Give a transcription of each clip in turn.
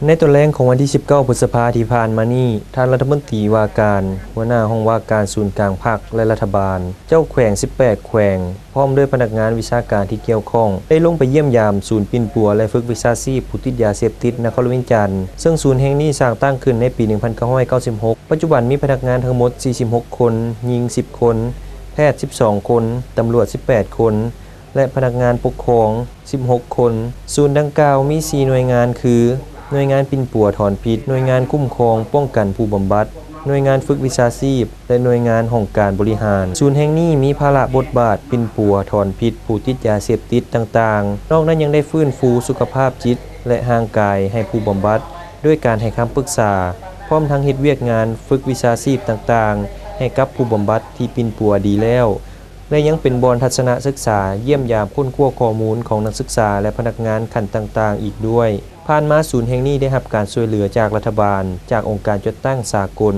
ໃນຕອນແລງຂອງວັນທີສິບເກົ້າ ພຶດສະພາທີ່ຜ່ານມານີ້, ທ່ານລັດຖະມົນຕີວ່າການ, ຫົວໜ້າຫ້ອງວ່າການສູນກາງພັກ ແລະ ລັດຖະບານ, ເຈົ້າແຂວງສິບແປດແຂວງ, ພ້ອມດ້ວຍພະນັກງານວິຊາການທີ່ກ່ຽວຂ້ອງ ໄດ້ລົງໄປຢ້ຽມຢາມສູນປິ່ນປົວ ແລະ ຝຶກວິຊາຊີບຜູ້ຕິດຢາເສບຕິດນະຄອນຫຼວງວຽງຈັນ, ເຊິ່ງສູນແຫ່ງນີ້ສ້າງຕັ້ງຂຶ້ນໃນປີໜຶ່ງພັນເກົ້າຮ້ອຍເກົ້າສິບຫົກ. ປັດຈຸບັນມີພະນັກງານທັງໝົດສີ່ສິບຫົກຄົນ, ຍິງສິບຄົນ, ແພດສິບສອງຄົນ, ຕຳຫຼວດສິບແປດຄົນ ແລະ ພະນັກງານປົກຄອງສິບຫົກຄົນ. ສູນດັ່ງກ່າວມີສີ່ໜ່ວຍງານຄື ໜ່ວຍງານປິ່ນປົວຖອນພິດ, ໜ່ວຍງານຄຸ້ມຄອງປ້ອງກັນຜູ້ບຳບັດ, ໜ່ວຍງານຝຶກວິຊາຊີບ ແລະ ໜ່ວຍງານຫ້ອງການບໍລິຫານ. ສູນແຫ່ງນີ້ມີພາລະບົດບາດປິ່ນປົວຖອນພິດຜູ້ຕິດຢາເສບຕິດຕ່າງໆ. ນອກນັ້ນຍັງໄດ້ຟື້ນຟູສຸຂະພາບຈິດ ແລະ ຮ່າງກາຍໃຫ້ຜູ້ບຳບັດ ດ້ວຍການໃຫ້ຄຳປຶກສາ, ພ້ອມທັງເຮັດວຽກງານຝຶກວິຊາຊີບຕ່າງໆ ໃຫ້ກັບຜູ້ບຳບັດທີ່ປິ່ນປົວດີແລ້ວ ແລະ ຍັງເປັນບ່ອນທັດສະນະສຶກສາ, ຢ້ຽມຢາມຄົ້ນຄວ້າຂໍ້ມູນຂອງນັກສຶກສາ ແລະ ພະນັກງານຂັ້ນຕ່າງໆອີກດ້ວຍ. ຜ່ານມາສູນແຫ່ງນີ້ໄດ້ຮັບການຊ່ວຍເຫຼືອຈາກລັດຖະບານ, ຈາກອົງການຈັດຕັ້ງສາກົນ,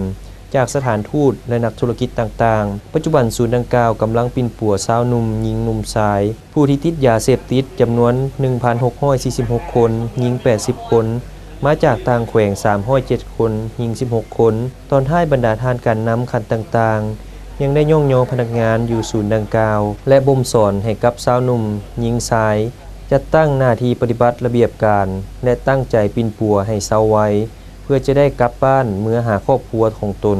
ຈາກສະຖານທູດ ແລະ ນັກທຸລະກິດຕ່າງໆ. ປັດຈຸບັນສູນດັ່ງກ່າວກຳລັງປິ່ນປົວຊາວໜຸ່ມ, ຍິງໜຸ່ມຊາຍ ຜູ້ທີ່ຕິດຢາເສບຕິດຈຳນວນໜຶ່ງພັນຫົກຮ້ອຍສີ່ສິບຫົກຄົນ, ຍິງແປດສິບຄົນ, ມາຈາກຕ່າງແຂວງສາມຮ້ອຍເຈັດຄົນ, ຍິງສິບຫົກຄົນ. ຕອນທ້າຍ, ບັນດາທ່ານການນຳຂັ້ນຕ່າງໆ ຍັງໄດ້ຍ້ອງຍໍພະນັກງານຢູ່ສູນດັ່ງກ່າວ ແລະ ບົ່ມສອນໃຫ້ກັບຊາວໜຸ່ມ, ຍິງຊາຍ ຈັດຕັ້ງໜ້າທີ່ປະຕິບັດລະບຽບການ ແລະ ຕັ້ງໃຈປິ່ນປົວໃຫ້ເຊົາໄວ ເພື່ອຈະໄດ້ກັບບ້ານເມືອຫາຄອບຄົວຂອງຕົນ.